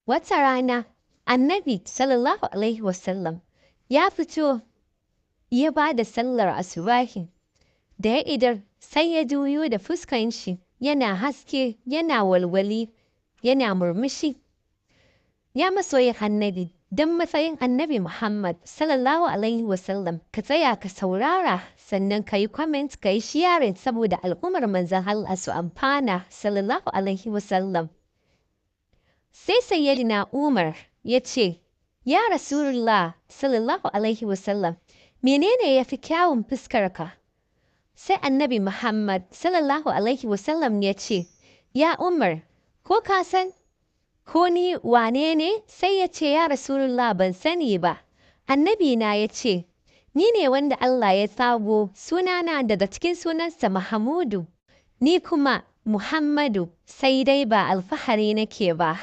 Wata rana, Annabi sallallahu alaihi wasallam ya fito ya ba da sallar asubahi. Da ya idar, sai ya juyo da fuskan shi yana haske, yana walwali, yana murmushi. Ya masoyin Annabi, don matsayin Annabi Muhammad sallallahu alaihi wasallam, ka tsaya ka saurara, sannan ka yi comment, ka yi sharing, saboda al'ummar manzon Allah su amfana, sallallahu alaihi wasallam. Sai Sayyidina Umar ya ce, "Ya Rasulullah sallallahu alaihi wasallam, menene ya fi kyawun fuskarka?" Sai Annabi Muhammad sallallahu alaihi wasallam ya ce, "Ya Umar, ko ka san ko ni wane ne?" Sai ya ce, "Ya Rasulullah, ban sani ba." Annabi na ya ce, "Ni ne wanda Allah ya tsago sunana daga cikin sunansa Mahamudu, ni kuma Muhammadu, sai dai ba alfahari nake ba."